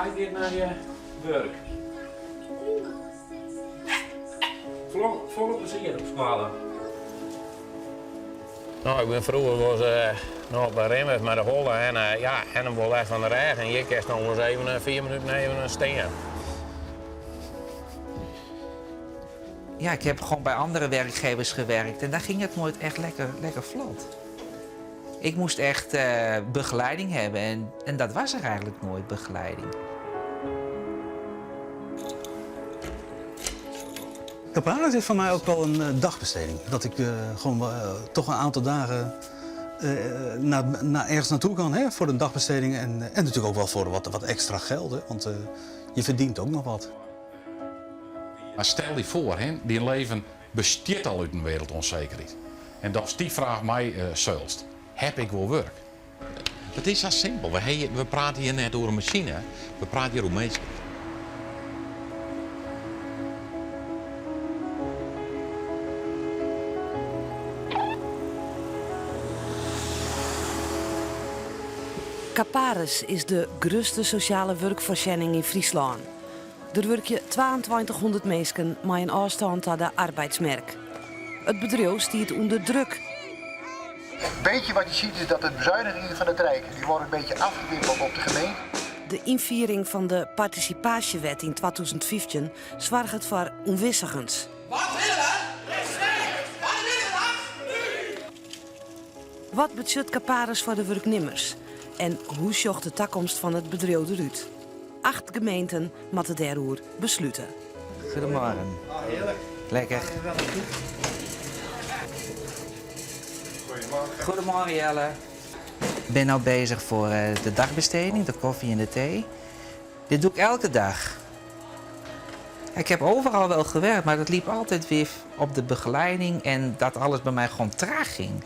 Hy giet nei je wurk. Folle plezier op skoalle. No, ik bin froeger wolris no op 'e rinweg mei de holle en ja, en wol lêst fan de rêch en hjir kinst no wolris even fiif minuten even stean. Ja, ik heb gewoon bij andere werkgevers gewerkt en daar ging het nooit echt lekker, lekker vlot. Ik moest echt begeleiding hebben en, en dat was er eigenlijk nooit, begeleiding. Caparis is voor mij ook wel een dagbesteding. Dat ik gewoon toch een aantal dagen naar, ergens naartoe kan hè, voor een dagbesteding. En natuurlijk ook wel voor wat extra geld, hè, want je verdient ook nog wat. Mar stel dy foar, hè, dyn leven bestiet al út in wereld onzekerheid. En datst dy fraach my stellst, Heb ik wol wurk? It is sa simpel. We, we prate hjir net oer in masine, we prate hjir oer minsken. Caparis is de grutste sosjale wurkfoarsjenning yn Fryslân. Der wurkje 2200 minsken mei in ôfstân ta de arbeidsmerk. It bedriuw stiet ûnder druk. Een beetje wat je ziet is dat de bezuinigingen van het Rijk, die worden een beetje afgewikkeld op de gemeente. De ynfiering fan de partisipaasjewet yn 2015 soarget foar ûnwissigens. Wat willen we? Respect! Wat willen we? Nu! Wat betsjut Caparis foar de wurknimmers? En hoe sjocht de takomst fan it bedriuw derút? Acht gemeenten moatte dêroer beslute. Goedemorgen. Lekker. Goedemorgen Jelle. Ik ben nou bezig voor de dagbesteding, de koffie en de thee. Dit doe ik elke dag. Ik heb overal wel gewerkt, maar dat liep altijd weer op de begeleiding en dat alles bij mij gewoon traag ging.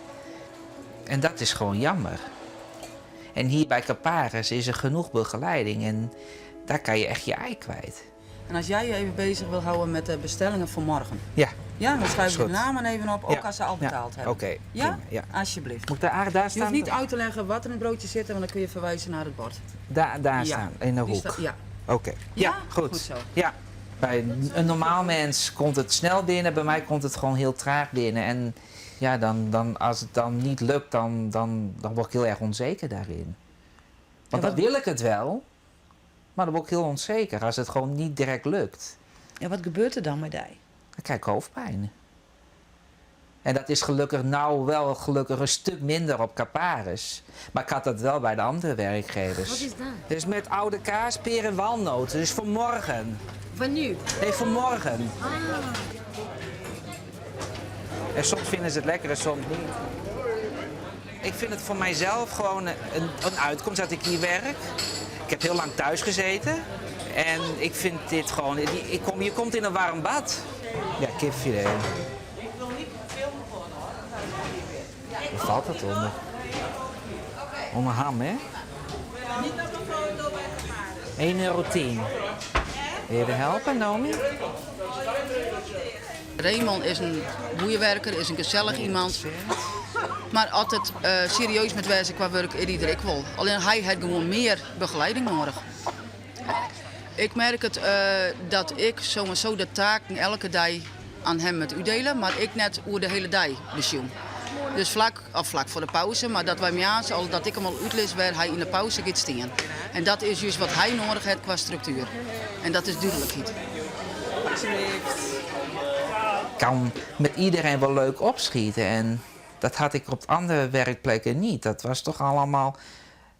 En dat is gewoon jammer. En hier bij Caparis is er genoeg begeleiding en daar kan je echt je ei kwijt. En als jij je even bezig wil houden met de bestellingen voor morgen. Ja. Ja, dan schrijf Is je de goed. namen even op, ook Ja. als ze al Ja. betaald hebben. Oké, Ja? prima, ja. Alsjeblieft. Moet daar, daar Je staan? hoeft niet uit te leggen wat er in het broodje zit, want dan kun je verwijzen naar het bord. Daar Ja. staan, in de Die hoek. ja. Oké. Ja? Goed. Goed zo. Ja. Bij een normaal mens komt het snel binnen, bij mij komt het gewoon heel traag binnen. En ja, dan, als het dan niet lukt, dan word ik heel erg onzeker daarin. Want dan wil ik het wel, maar dan word ik heel onzeker als het gewoon niet direct lukt. Ja, wat gebeurt er dan met die? Dan krijg ik hoofdpijn. En dat is gelukkig nou wel gelukkig een stuk minder op Caparis. Maar ik had dat wel bij de andere werkgevers. Wat is dat? Dus met oude kaas, peer en walnoten. Dus voor morgen. Van nu? Nee, voor morgen. Ah. En soms vinden ze het lekker en soms niet. Ik vind het voor mijzelf gewoon een uitkomst dat ik hier werk. Ik heb heel lang thuis gezeten. En ik vind dit gewoon... Je komt in een warm bad. Ja, kipfilet. Waar valt dat onder? Onder ham, hè? €1,10. Wil je helpen, Naomi? Raymond is een boeienwerker, is een gezellig iemand. Maar altijd serieus met wijze qua werk is iedereen wel. Alleen hij heeft gewoon meer begeleiding nodig. Ik merk het dat ik zomaar zo de taken elke dag aan hem met u delen, maar ik net over de hele dag besjoen. Dus vlak voor de pauze, maar dat wij me aan, al dat ik hem al uitlees waar hij in de pauze gaat staan. En dat is juist wat hij nodig heeft qua structuur. En dat is duidelijkheid. Alsjeblieft. Ik kan met iedereen wel leuk opschieten en dat had ik op andere werkplekken niet. Dat was toch allemaal...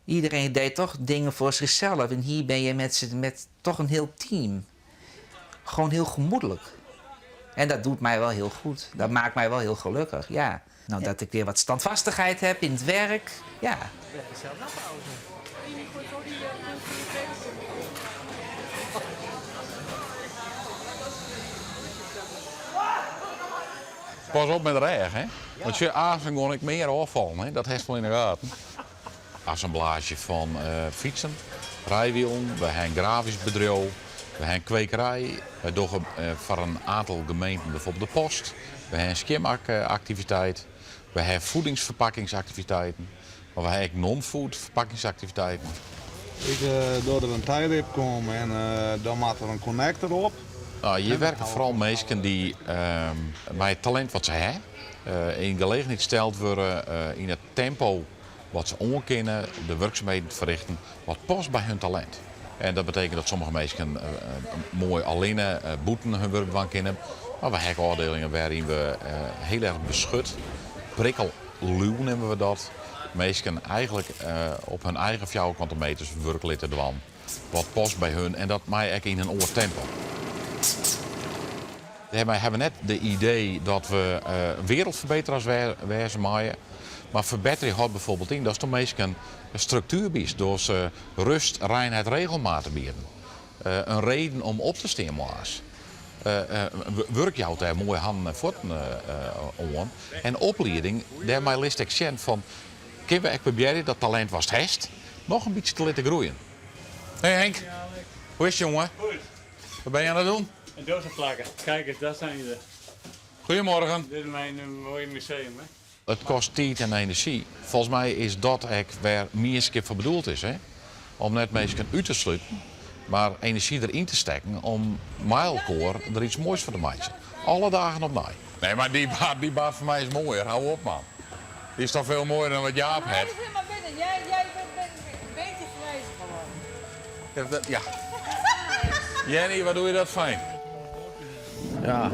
Iedereen deed toch dingen voor zichzelf en hier ben je met toch een heel team. Gewoon heel gemoedelijk. En dat doet mij wel heel goed. Dat maakt mij wel heel gelukkig, ja. Dat ik weer wat standvastigheid heb in het werk, ja. Pas op met de reg, hè? Want je avond kon ik meer afvallen, hè? Dat heeft wel in de gaten. Assemblage van fietsen, rijwielen, we hebben een grafisch bedrijf, we hebben een kwekerij. We doen voor een aantal gemeenten bijvoorbeeld de post. We hebben een schimactiviteit, we hebben voedingsverpakkingsactiviteiten, maar we hebben ook non-food verpakkingsactiviteiten. Ik doch der in tie-rib kom en dan moat der in connector op. No, hjir werke foaral minsken dy't mei it talint wat se ha, yn gelegenheid steld wurde yn it tempo wat se oankinne, de wurksumheden te ferrichten wat past by hun talint. En dat betekent dat sommige minsken moai allinne bûten hun wurk dwaan kinne, mar we ha ek ôfdielingen wêryn we hiel erch beschut, prikkelluw neame we dat, minsken eigentlik op hun eigen fjouwerkante meters wurk litte dwaan wat past by hun en dat mei ek yn in oar tempo. Dêrmei hawwe we net de idee dat we wereldferbeteraars wêze meie, mar ferbetterje hâldt bijvoorbeeld yn datsto minsken struktuer biedst door se rust, reinheid, regelmaat te bieden. In reden om op te stean moarns. Wurk jout dêr moaie hannen en fuotten oan. En oplieding, dêrmei litst ek sjen fan, kinne we ek probearje dat talint watst hast noch in bytsje te litte groeien. Hey Henk, hoe is it jonge? Goed. Wat ben je aan het doen? Een doos plakken. Kijk eens, daar zijn ze. Goedemorgen. Dit is mijn eh, mooie museum, hè? It kostet tiid en enerzjy. Folgens my is dat ek wêr mienskip foar bedoeld is. Hè? Om net minsken út te sluten, mar enerzjy deryn te stekken om mei elkoar der iets moais fan te meitsjen. Alle dagen opnij. Nee, mar dy baard, dy baard fan my is moaier. Hou op, man. Dy is toch veel moaier dan wat Jaap Hij hat. is helemaal binnen. Jij, jij bent, bent een beetje grijzer geworden. Ja. Jenny, wat doe je dat fijn. Ja.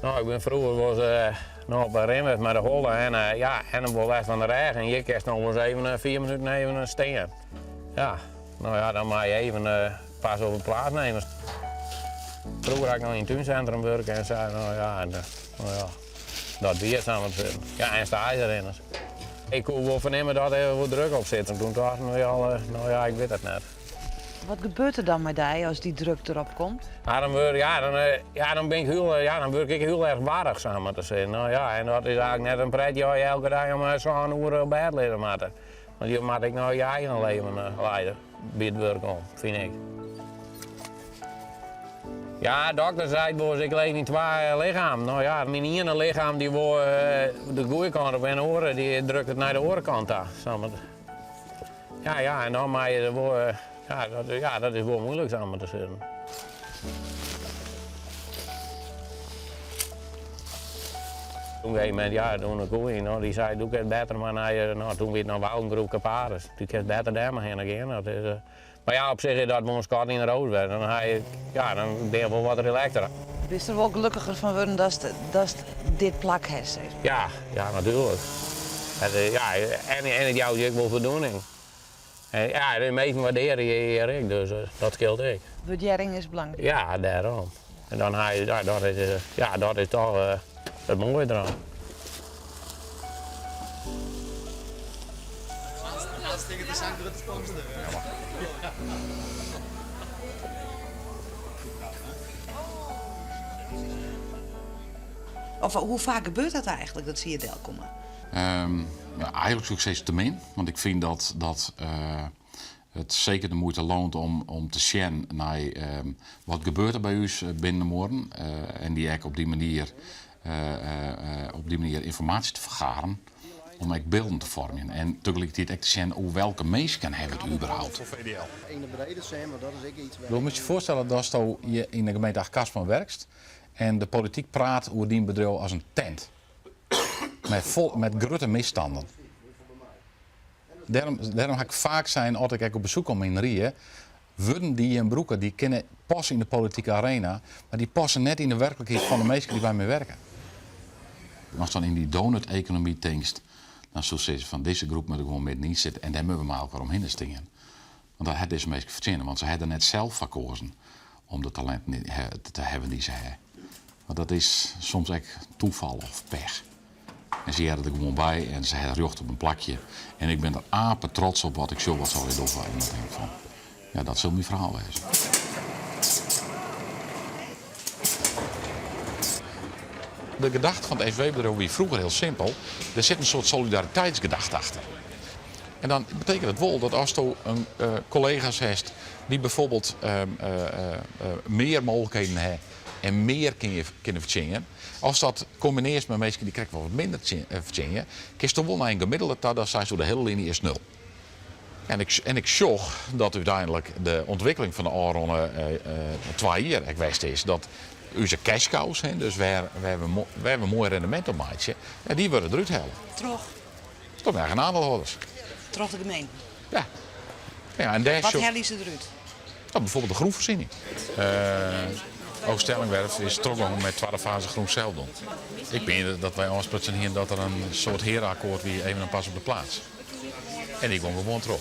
No, ik bin froeger wolris eh, noch op 'e rinwei mei de holle en eh, ja, en dan wol lêst fan de rêch en hjir kinst noch wolris even eh, 4 minuten even stean. Ja, no ja, dan mei je even pas op de plaats nimme. Froeger ha ik noch yn it túnsintrum wurke en sa, no ja, en, no ja, dat wie it samar te sizzen. Ja, en staazjerinners. Ik koe wol fernimme dat der wol druk op sit en toen tochten we al, no ja, ik wit it net. Wat gebeurt der dan mei dy as dy druk derop komt? Ja, dan wurd, ja, dan, ja, dan bin ik hiel, ja, dan wurd ik hiel erch warch, samar te sizzen. No ja, en dat is eigentlik net in pretje as je elke dei om 7 oere op bêd lizze moatte. Want je moatte ek noch je eigen leven leide by it wurk om, fyn ik. Ja, dokter seit wolris, ik leef yn twa lichamen. No ja, myn iene lichem dy wol de goede kant op en de oare dy drukt it nei de oare kant ta. Samar. Ja, ja, en dan mei je wol, ja, dat, ja, dat is wol muoilik samar te sizzen. Op in gegeven momint, ja, toen de koe yn, no, dy sei, do kinst better mar nei, no, toen wie it noch Woudengroep Caparis, do kinst better dêr mar hinne gean. Dat is, mar ja, op sich is dat wol in skot yn de roos west. Dan ha je, ja, dan bin je wol wat relaxter. Bist der wol gelokkiger fan wurden datst, datst dit plak hast? Sis mar. Ja, ja, natuerlik. Het, ja, en, en it jout je ek wol foldoening. En ja, de minsken waardearje je hjir ek, dus dat skeelt ek. Wurdearring is belangryk. Ja, dêrom. En dan ha je, ja, dat is, ja, dat is toch it moaie deroan. Of hoe faak gebeurt dat eigentlik, dat se hjir delkomme? Ja, eigentlik soe ik sizze te min. Want ik fyn dat, dat it seker de muoite leant om, om te sjen nei wat gebeurt der by ús binnen de muorren. En dy ek op dy manier, op dy manier ynformaasje te fergaren om ek bylden te foarmjen. En tagelyk ek te sjen oer welke minsken hawwe we it überhaupt. Do moatst je foarstelle datsto hjir yn de gemeente Achtkarspelen werkst en de polityk praat oer dyn bedriuw as in tent. Mei, fol, met grutte misstannen. Dêrom, dêrom ha ik faak sein, as ik ek op besoek kom yn Rie, wurden dy't jim brûke, dy kinne passe yn de politike arena, mar dy passe net yn de werklikheid fan de minsken dy't by my werke. Ast dan yn dy donut-ekonomy tinkst, dan soest sizze fan dizze groep moat der gewoan middenyn sitte en dêr moatte we mei elkoar omhinne stean. Want dat hat dizze minsken fertsjinne, want se ha der net sels foar koazen om de talinten te hawwen dy't se ha. Mar dat is soms ek tafal of pech. En se hearre der gewoan by en se ha rjocht op in plakje. En ik bin der ape trots op wat ik sjoch wat se allegear dogge. En dan tink ik fan, ja, dat sil myn ferhaal wêze. De gedachte fan it SW-bedriuw wie froeger hiel simpel. Der sit in soart solidariteitsgedachte achter. En dan betekent it wol dat asto in kollega's hast dy't byfoarbyld mear mooglikheden ha. en mear kinne fertsjinjen. Ast dat kombinearrest mei minsken dy't krekt wol wat minder fertsjinje, kinst toch wol nei in gemiddelde ta dat seist oer de hiele liny is nul. En ik, en ik sjoch dat úteinlik de ûntwikkeling fan de ôfrûne twa jier ek west is dat ús cash cows, dus wêr, wêr, we, wêr we moai rendemint op meitsje, dy wurde derút helle. Troch? Troch eigen aandeelhâlders. Troch de gemeente? Ja. Ja, en dêr Wat helje se derút? Nou, bijvoorbeeld de groenvoorziening. Ooststellingwerf is trochgongen mei twadde fase groen zelf doen. Ik meen dat wy ôfsprutsen hiene dat der in soart herenakkoord wie, even een pas op de plaats. En dy gongen gewoan troch.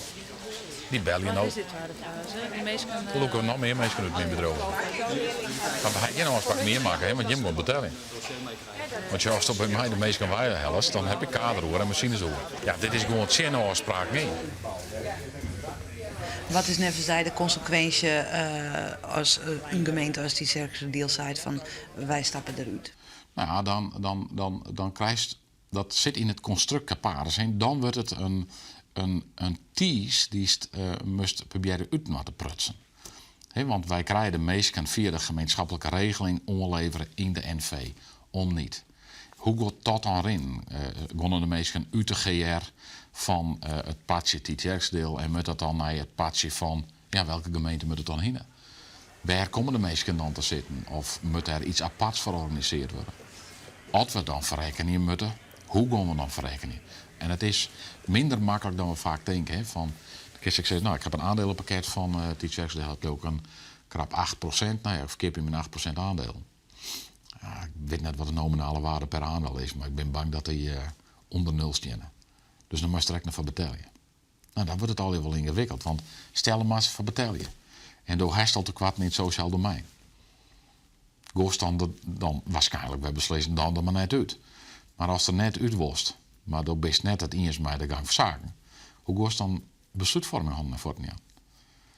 Dy belje no. Wat is dit twadde fase? De minsken, Der lûke noch mear minsken út myn bedriuw. Mar we ha gjin ôfspraak mear makke, hè, want jim moatte betelje. Want ast op by my de minsken weihellest, dan ha ik kader oer en masines oer. Ja, dit is gewoan tsjin ôfspraak yn. Wat is neffens dy de konsekwinsje as in gemeente as Tytsjerksteradiel seit fan wy stappe derút? Nou ja, dan, dan, dan, dan krijst dat sit yn it konstrukt Caparis en dan wurdt it in, in, in tiis dy'tst moatst probearje útinoar te prutsen. Hè, want wy krije de minsken fia de gemeenschappelijke regeling oanlevere yn de NV. Om niet. Hoe giet dat dan rinnen? Geane de minsken út de GR fan it partsje Tytsjerksteradiel en moat dat dan nei it partsje fan, ja, welke gemeente moat it dan hinne? Wêr komme de minsken dan te sitten? Of moat dêr iets aparts foar organisearre wurde? As we dan ferrekkenje moatte, hoe geane we dan ferrekkenje? En it is minder maklik dan we faak tinke. Hè, fan, kinst ek sizze, nou, ik ha in oandelepakket fan Tytsjerksteradiel, dat bliuwt in krap 8%. Nou ja, ik ferkeapje myn 8% aandelen. Ja, ik wit net wat de nominale waarde per aandeel is, mar ik bin bang dat dy ûnder nul steane. Dus dan moatst der ek noch foar betelje. Nou, dan wurdt it allegear wol yngewikkeld, want stel moatst foar betelje. En do hast al tekoarten yn it sosjaal domein. Goast dan, de, dan waarskynlik wer beslissen dan der mar net út. Mar ast der net út wolst, mar do bist net it iens mei de gang fan saken, hoe goast dan beslútfoarming hannen en fuotten jaan?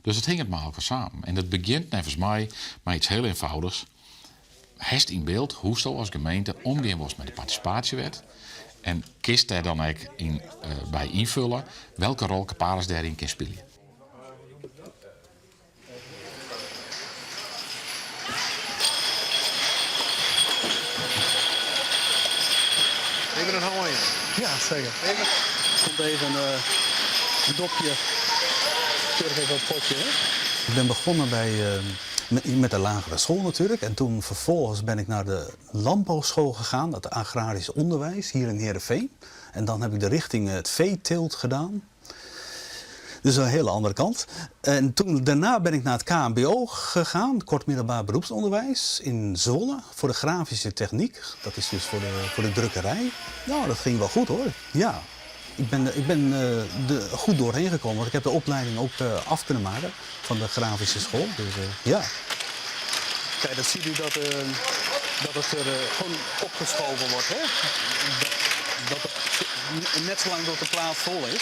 Dus it hinget mei elkoar samen. En it begjint neffens my mei iets hiel eenfoudichs. Hast yn byld hoe'tsto as gemeente omgean wolst mei de partisipaasjewet en kinst dêr dan ek yn, by ynfulle welke rol Caparis dêryn kin spylje. Even in hânje. Ja, seker. Even. Komt even een dopje. Keurig even het potje, hè? Ik ben begonnen bij, met de lagere school natuurlijk. En toen vervolgens ben ik naar de landbouwschool gegaan, het agrarisch onderwijs, hier in Heerenveen. En dan heb ik de richting het veeteelt gedaan. Dus een hele andere kant. En toen, daarna ben ik naar het KMBO gegaan, kort middelbaar beroepsonderwijs in Zwolle, voor de grafische techniek. Dat is dus voor de drukkerij. Nou, dat ging wel goed hoor. Ja. Ik ben er goed doorheen gekomen, want ik heb de opleiding ook af kunnen maken van de grafische school. Dus ja. Kijk, dan ziet u dat het er gewoon opgeschoven wordt. Hè? Dat het, net zolang tot de plaat vol is.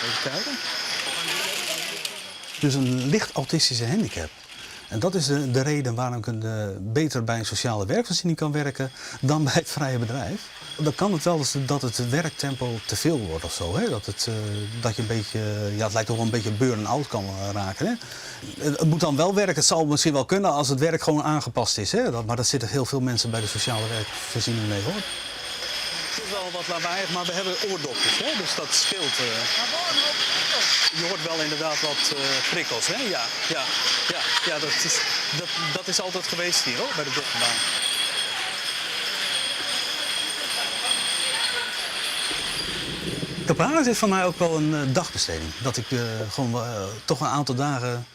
Even kijken. Dus een licht autistische handicap. En dat is de reden waarom ik beter bij een sociale werkvoorziening kan werken dan bij het vrije bedrijf. Dan kan het wel eens dat het werktempo te veel wordt of zo. Hè? Dat je een beetje, ja, het lijkt toch wel een beetje burn-out kan raken. Hè? Het moet dan wel werken. Het zal misschien wel kunnen als het werk gewoon aangepast is. Hè? Maar dat zitten heel veel mensen bij de sociale werkvoorziening mee, hoor. Het is wel wat lawaaiig, maar we hebben oordopjes, hè? Dus dat scheelt. Maar wel een hoop prikkels. Je hoort wel inderdaad wat prikkels, hè? Ja, dat is altijd geweest hier, hoor, bij de Doggerbaan. Caparis is voor mij ook wel een dagbesteding. Dat ik gewoon toch een aantal dagen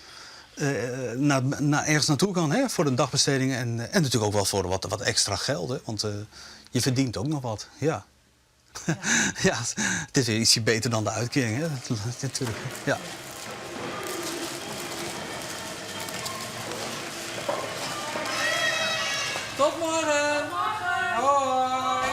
naar ergens naartoe kan, hè, voor een dagbesteding. En natuurlijk ook wel voor wat extra geld. Hè, want je verdient ook nog wat. Ja. Ja, het is ietsje beter dan de uitkering, hè? Natuurlijk. Ja. Tot morgen! Morgen! Hoi!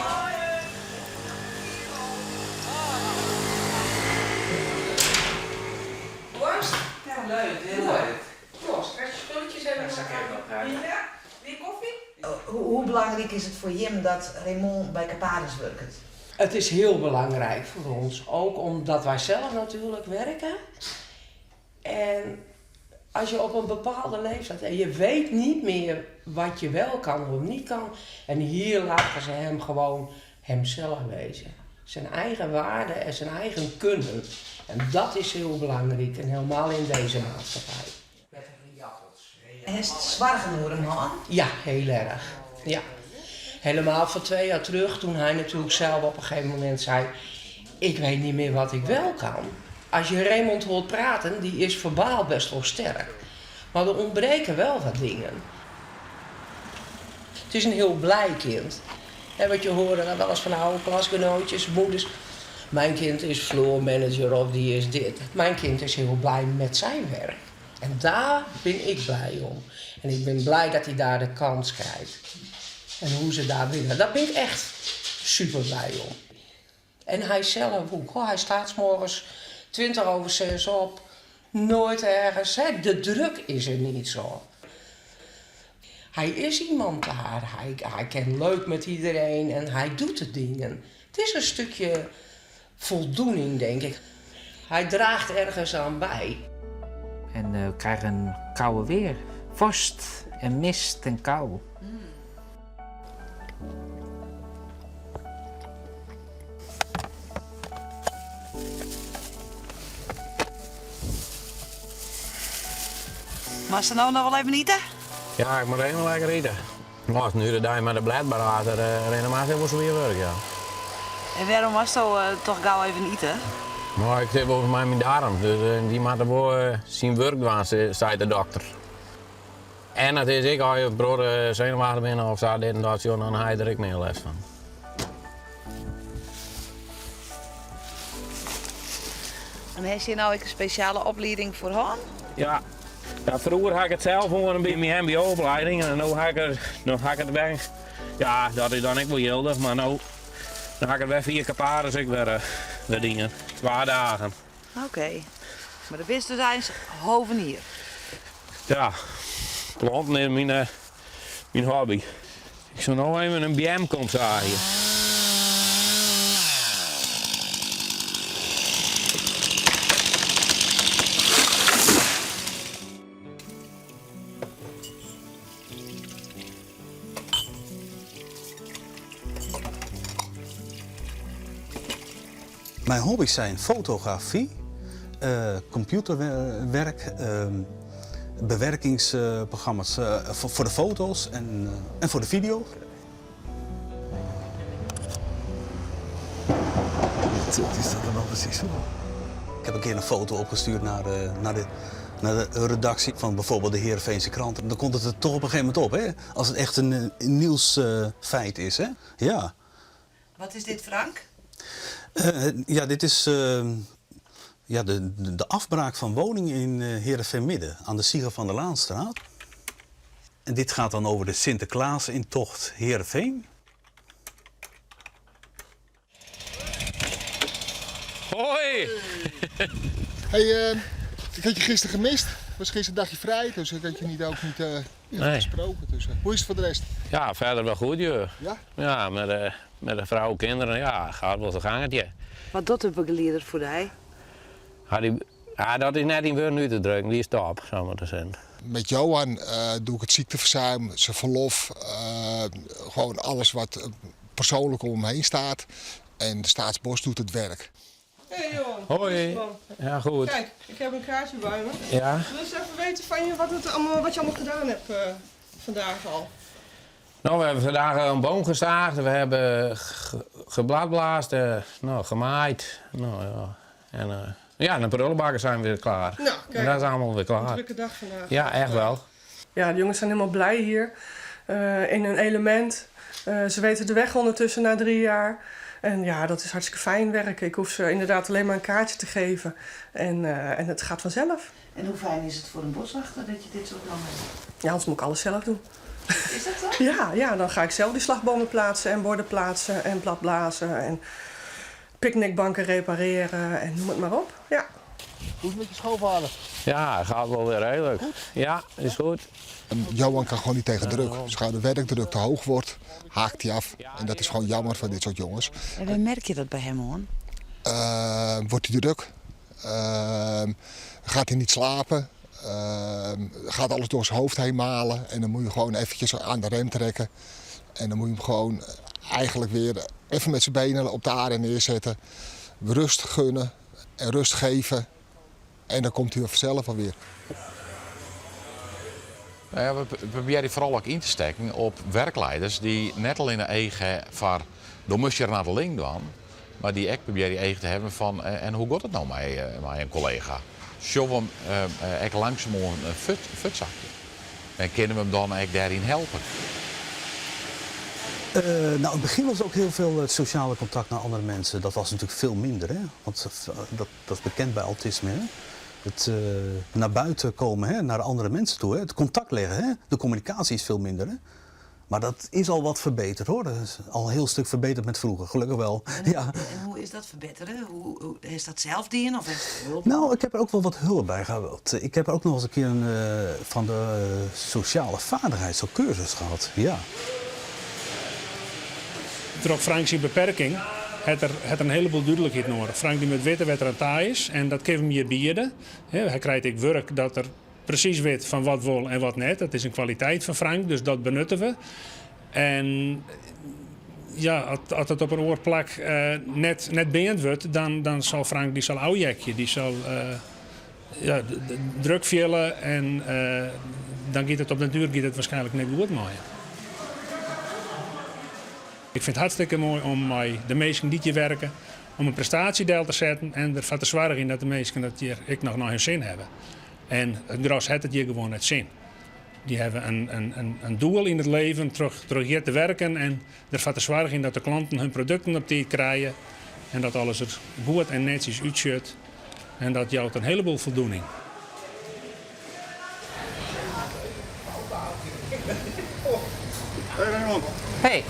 Worst? Ja, leuk, heel leuk. Worst, je spulletjes hebben. Ja, zal ik even opruimen. Ja? Wil je koffie? Hoe belangrijk is het voor Jim dat Raymond bij Caparis werkt? Het is heel belangrijk voor ons, ook omdat wij zelf natuurlijk werken. En Als je op een bepaalde leeftijd en je weet niet meer wat je wel kan of niet kan. En hier laten ze hem gewoon hemzelf wezen. Zijn eigen waarde en zijn eigen kunnen. En dat is heel belangrijk en helemaal in deze maatschappij. Hast soargen oer him hân? Ja, heel erg. Ja. Helemaal van 2 jaar terug, toen hij natuurlijk zelf op een gegeven moment zei: Ik weet niet meer wat ik wel kan. Als je Raymond hoort praten, die is verbaal best wel sterk. Maar er ontbreken wel wat dingen. Het is een heel blij kind. En wat je hoorde dan wel eens van oude klasgenootjes, moeders. Mijn kind is floormanager of die is dit. Mijn kind is heel blij met zijn werk. En daar ben ik blij om. En ik ben blij dat hij daar de kans krijgt. En hoe ze daar binnen. Daar ben ik echt super blij om. En hij zelf ook. Hoor. Hij staat 's morgens 6.20 op. Nooit ergens. Hè. De druk is er niet zo. Hij is iemand daar. Hij kent leuk met iedereen en hij doet de dingen. Het is een stukje voldoening, denk ik. Hij draagt ergens aan bij. En we krijgen koude weer. Vorst en mist en kou. Moatst der no noch wol even ite? Ja, ik moet even lekker eten. Maar nu de dag met de bladberader uh, rennen maar heel zwier werk, ja. En wêrom moatsto uh, toch gau even ite? Nou, ik zit volgens mij mijn darm, dus uh, die moet wel uh, zijn werk doen, zei de dokter. En dat is ik, als je broer zenuwachtig bent of zo, dit en dat, joh, dan heb je er ook meer last van. En hast hjir no ek in spesjale oplieding foar hân? Ja. Ja, froeger ha ik it sels hân by myn MBO-oplieding en no ha ik it, no ha ik it wer. Ja, dat is dan ek wol jildich, mar no, no ha ik it wer fia Caparis ek wer, wer dien. 2 dagen. Oké. Mar do bist dus eins hovenier. Ja, planten is myn, eh, myn hobby. Ik sil no even in beam komme saaie. Mijn hobby's zijn fotografie, uh, computerwerk, uh, bewerkingsprogramma's uh, voor de foto's en, en voor de video. Wat is dat dan precies? Ik heb een keer een foto opgestuurd naar de, naar de, naar de redactie van bijvoorbeeld de Heerenveense krant. Dan komt het er toch op een gegeven moment op, hè? Als het echt een, een nieuwsfeit is, hè? Ja. Wat is dit, Frank? Ja, dit is ja, de, de afbraak van woningen in Heerenveen Midden aan de Sieger van der Laanstraat. En dit gaat dan over de Sinterklaas-intocht Heerenveen. Hoi! Hey, ik had je gisteren gemist. Het was gisteren een dagje vrij, dus ik had je niet, ook niet, niet Nee. gesproken. Dus, hoe is het voor de rest? Ja, verder wel goed, joh. Ja? Ja, met de vrouw en kinderen, ja, gaat wel zijn gangetje. Wat docht de begelieder foar dy? Ja, die, ja, dat is net yn wurden út te drukken, die is top, zal ik maar te zeggen. Met Johan doe ik het ziekteverzuim, zijn verlof, gewoon alles wat persoonlijk om hem heen staat. En de Staatsbos doet het werk. Hey Johan. Hoi. Ja, goed. Kijk, ik heb een kaartje bij me. Ja. Ik wil eens even weten van je wat, het allemaal, wat je allemaal gedaan hebt vandaag al. Nou, we hebben vandaag een boom gezaagd, we hebben gebladblaasd, nou, gemaaid. Nou, ja. En ja, de prullenbakken zijn weer klaar. Nou, kijk. En dat is allemaal weer klaar. Een drukke dag vandaag. Ja, echt wel. Ja, de jongens zijn helemaal blij hier. In hun element. Ze weten de weg ondertussen na 3 jaar. En ja, dat is hartstikke fijn werken. Ik hoef ze inderdaad alleen maar een kaartje te geven. En het gaat vanzelf. En hoe fijn is het voor een boswachter dat je dit soort mannen hebt? Ja, anders moet ik alles zelf doen. Is dat zo? Ja, ja, dan ga ik zelf die slagbomen plaatsen en borden plaatsen en bladblazen en picknickbanken repareren en noem het maar op. Ja. Hoe is het met je schoonvader? Ja, gaat wel weer redelijk. Goed? Ja, is goed. Johan kan gewoon niet tegen druk. Als de werkdruk te hoog wordt, haakt hij af. En dat is gewoon jammer van dit soort jongens. En waar merk je dat bij hem, hoor? Wordt hij druk? Gaat hij niet slapen? Gaat alles door zijn hoofd heen malen en dan moet je gewoon eventjes aan de rem trekken. En dan moet je hem gewoon eigenlijk weer even met zijn benen op de aarde neerzetten. Rust gunnen en rust geven. En dan komt hij vanzelf alweer. Nou ja, we proberen vooral ook in te steken op werkleiders die net al in de eigen van de moest je naar de link doen, maar die ook proberen eigen te hebben van en hoe gaat het nou met een collega? Zullen we hem ook langzaam een futzakje? En kunnen we hem dan ook daarin helpen? Nou, in het begin was het ook heel veel het sociale contact naar andere mensen. Dat was natuurlijk veel minder, hè? Want dat is bekend bij autisme, hè? Het naar buiten komen, hè? Naar andere mensen toe, hè? Het contact leggen, hè? De communicatie is veel minder, hè? Maar dat is al wat verbeterd, hoor. Dat is al een heel stuk verbeterd met vroeger, gelukkig wel. En, Ja. en hoe is dat verbeteren? Hoe, is dat zelf dienen of is het hulp? Nou, ik heb er ook wel wat hulp bij gehad. Ik heb ook nog eens een keer een, van de sociale vaardigheid zo'n cursus gehad, ja. Troch Frank zijn beperking het er een heleboel duidelijkheid nodig. Frank die met witte wat er aan taai is en dat geeft hem hier bieden. Hij krijgt ik werk dat er precies weet van wat wil en wat net. Dat is een kwaliteit van Frank, dus dat benutten we. En ja, als het op een oorplak net beend wordt, dan zal Frank die zal oudjekje, die zal ja, druk villen en dan gaat het op de duur gaat het waarschijnlijk net goed mee. Ik vind het hartstikke mooi om met de mensen die hier werken, om een prestatiedeel te zetten en ervoor te zorgen dat de mensen dat hier ik nog naar hun zin hebben. En het gros heeft het hier gewoon het zin. Die hebben een doel in het leven, terug hier te werken en ervoor te zorgen dat de klanten hun producten op tijd krijgen en dat alles er goed en netjes uitziet. En dat jouwt een heleboel voldoening. Hey Raymond. Hey.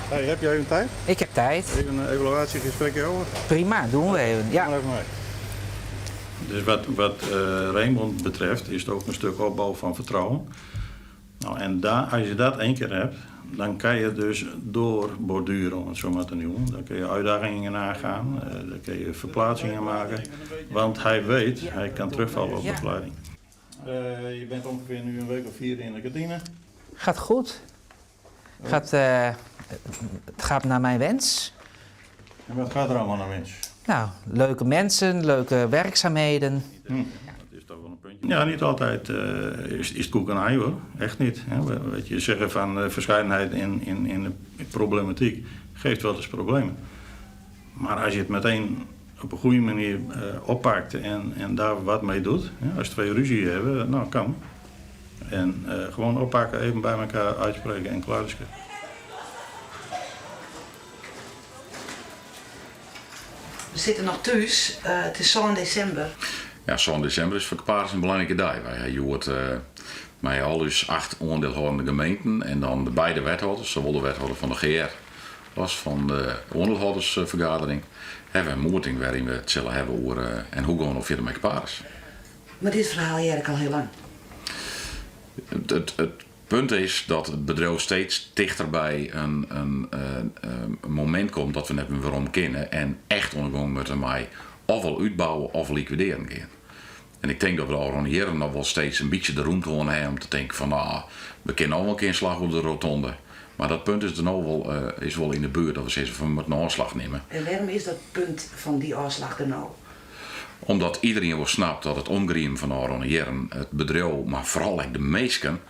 Hey, heb jij even tijd? Ik heb tijd. Even een evaluatiegesprekje over? Prima, doen we even. Ja. Kom maar even mee. Dus wat Raymond betreft is het ook een stuk opbouw van vertrouwen. En als je dat één keer hebt, dan kan je dus doorborduren, om het zo maar te noemen. Dan kun je uitdagingen aangaan, dan kun je verplaatsingen maken. Want hij weet, hij kan terugvallen op begeleiding. Je bent ongeveer nu een week of 4 in de kantine. Gaat goed. Het gaat naar mijn wens. En wat gaat er allemaal naar wens? Leuke mensen, leuke werkzaamheden. Dat is toch wel een puntje. Ja, niet altijd is het koek en ei hoor. Echt niet. Hè. Zeggen van verscheidenheid in de problematiek geeft wel eens problemen. Maar als je het meteen op een goede manier oppakt en daar wat mee doet. Hè, als twee ruzie hebben, nou kan. En gewoon oppakken, even bij elkaar uitspreken en klaar is het. We zitten nog thuis. Het is zo'n december. Ja, zo'n december is voor Caparis een belangrijke dag. Wij hebben hier met al dus 8 oordeelhoudende gemeenten en dan de beide wethouders, zowel de wethouder van de GR als van de oordeelhoudersvergadering, hebben we een meeting waarin we het zullen hebben over en hoe gaan we verder met Caparis. Maar dit verhaal hoor ik al heel lang. Het punt is dat het bedrijf steeds dichter bij een moment komt dat we net meer waarom kennen en echt ondergang moeten mij ofwel uitbouwen of liquideren gaan. En ik denk dat we de Aron Jaren nog wel steeds een beetje de roemte horen hebben om te denken van, we kunnen al wel een keer een slag op de rotonde. Maar dat punt is er nou wel is wel in de buurt dat we zeggen van, we moeten een aanslag nemen. En waarom is dat punt van die aanslag er nou? Omdat iedereen wel snapt dat het omgriemen van Aron Jaren, het bedrijf, maar vooral ook de meesten,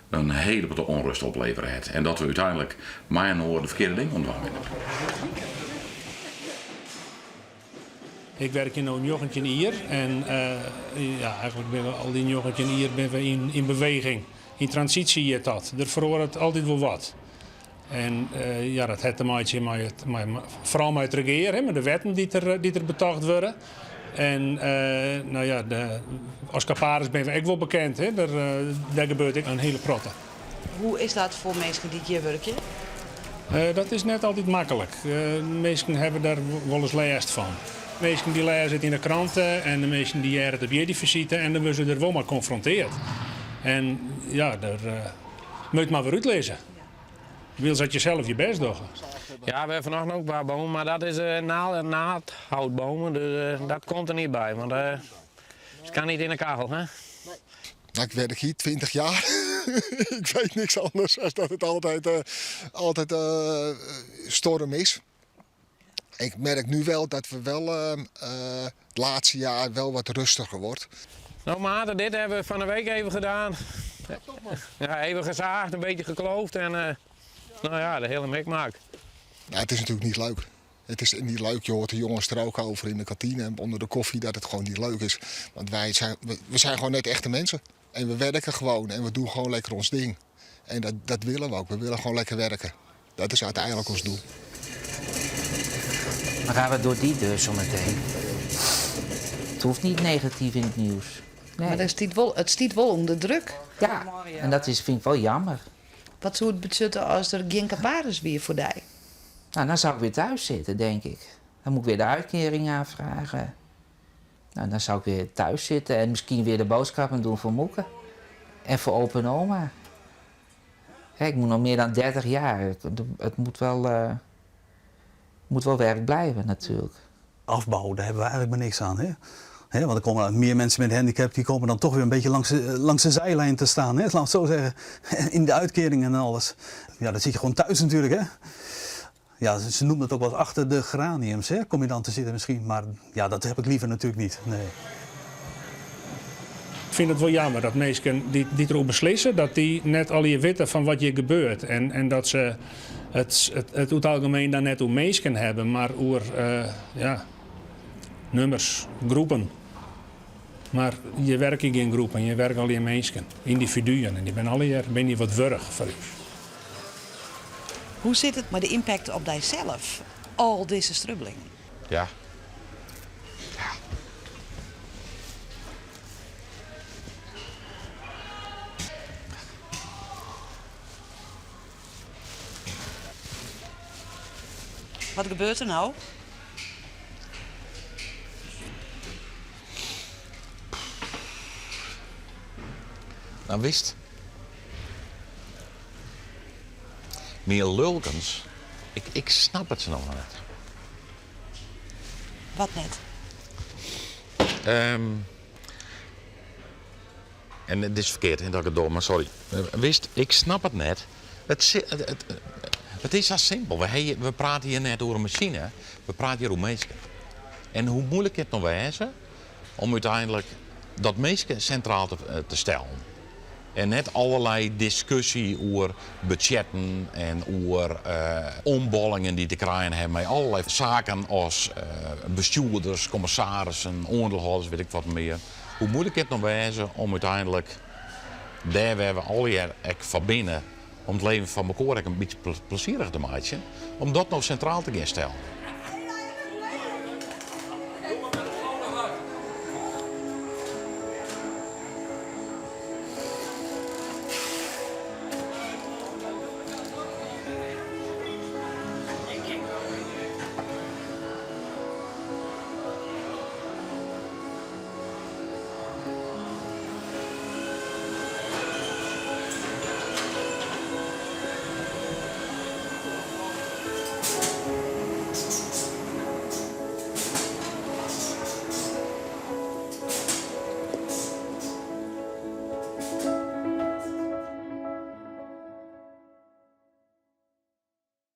een heleboel onrust opleveren het. En dat we uiteindelijk maar en horen de verkeerde dingen ontvangen. Ik werk in een jochentje hier en eigenlijk ben we al die jochentje hier ben we in beweging. In transitie hier dat. Er verhoort altijd wel wat. En dat heeft te maken met vooral met het regeren, hè, met de wetten die er betocht worden. En als Caparis ben we ook wel bekend, hè. Daar gebeurt ook een hele protte. Hoe is dat voor mensen die hier werken? Dat is net altijd makkelijk. Mensen hebben daar wel eens last van. Mensen die lezen het in de kranten en de mensen die het op je visite en dan worden ze er wel maar geconfronteerd. En daar moet je maar weer uitlezen. Wil dat je zelf je best doen. Ja, we hebben vanochtend ook een paar bomen, maar dat is naaldhoutbomen, dus dat komt er niet bij, want het kan niet in de kachel. Hè? Nou, ik werk hier 20 jaar. ik weet niks anders dan dat het altijd, eh, altijd eh, storm is. Ik merk nu wel dat we wel eh, het laatste jaar wel wat rustiger wordt. Nou Maarten, dit hebben we van de week even gedaan. Ja, even gezaagd, een beetje gekloofd en nou ja, de hele mikmak. Nou, het is natuurlijk niet leuk. Het is niet leuk, je hoort de jongens er ook over in de kantine en onder de koffie dat het gewoon niet leuk is. Want wij zijn, we zijn gewoon net echte mensen. En we werken gewoon en we doen gewoon lekker ons ding. En dat, dat willen we ook. We willen gewoon lekker werken. Dat is uiteindelijk ons doel. Dan gaan we door die deur zo meteen. Het hoeft niet negatief in het nieuws. Nee. Maar dat stiet wel, it stiet wol ûnder druk. Ja, en dat is, vind ik wel jammer. Wat soe it betsjutte as der gjin Caparis wie foar dy? Nou, dan zou ik weer thuis zitten, denk ik. Dan moet ik weer de uitkering aanvragen. Nou, dan zou ik weer thuis zitten en misschien weer de boodschappen doen voor Moeke. En voor opa en oma. Kijk, ik moet nog meer dan 30 jaar. Het moet wel werk blijven natuurlijk. Afbouw, daar hebben we eigenlijk maar niks aan. Hè? Hè, want er komen meer mensen met een handicap, die komen dan toch weer een beetje langs de zijlijn te staan. Hè? Laat het zo zeggen. In de uitkeringen en alles. Ja, dan zit je gewoon thuis natuurlijk. Hè? Ja, ze noemen het ook wel achter de geraniums, hè? Kom je dan te zitten misschien. Maar ja, dat heb ik liever natuurlijk niet. Nee. Ik vind het wel jammer dat mensen die erop beslissen, dat die net al je weten van wat hier gebeurt. En dat ze het het algemeen dan net over mensen hebben, maar over ja, nummers, groepen. Maar je werkt in groepen, je werkt al in mensen, individuen. En die zijn alle ben je wat wurch voor u. Hoe zit it mei de impact op dysels, al dizze strubbelingen? Ja. Ja. Wat gebeurt der no? Nou, wist. Meer lulkens. Ik snap it se noch net. Wat net? En it is ferkeard hè, dat ik it doch, mar sorry. Wist, ik snap it net. It is sa simpel. We prate hjir net oer in masine, we prate hjir oer minsken. En hoe muoilik it no wêze om úteinlik dat minske sintraal te stellen. En net allerlei diskusje oer budzjetten en oer ombollingen dy't te krijen hawwe mei allerlei saken as bestjoerders, kommissarissen, oandielhâlders, wit ik wat mear. Hoe muoilik it no wêze om úteinlik dêr wêr't we allegear ek foar binne, om it leven fan mekoar ek in bytsje plezierich te meitsjen, om dat no sintraal te gean stellen.